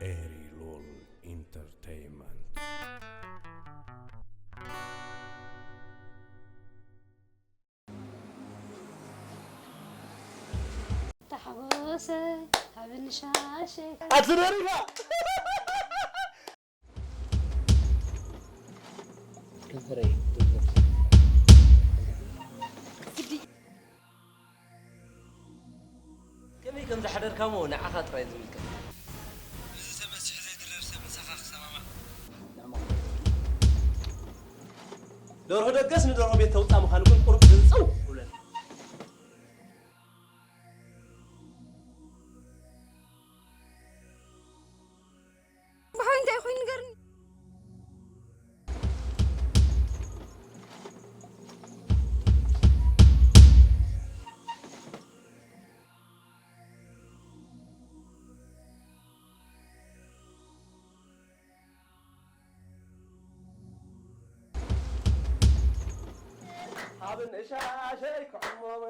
ኤሪ ሉል ኢንተርቴይንመንት። ታሕጎሰ ሃብኒ ሻሸይ ኣትደሪኻ ከንፈረይ ትንፈስ። ግዲ ከመይ ከም ዝሓደርካ እሞ ንዓኻ ጥራይ ዝምልከት። እዚ ተበሲሑ ዘይድረር ሰብ ምሳኻ ክሰማማዕ። ደርሆ ደገስ ንደርሆ ቤት ተውፃእ ምዃኑ ግን ቁሩብ ግልፅው ይብለኒ። ብሓው እንታይ ኮይኑ ንገርኒ። ኣብ ንሻሸይ ክዕሞመ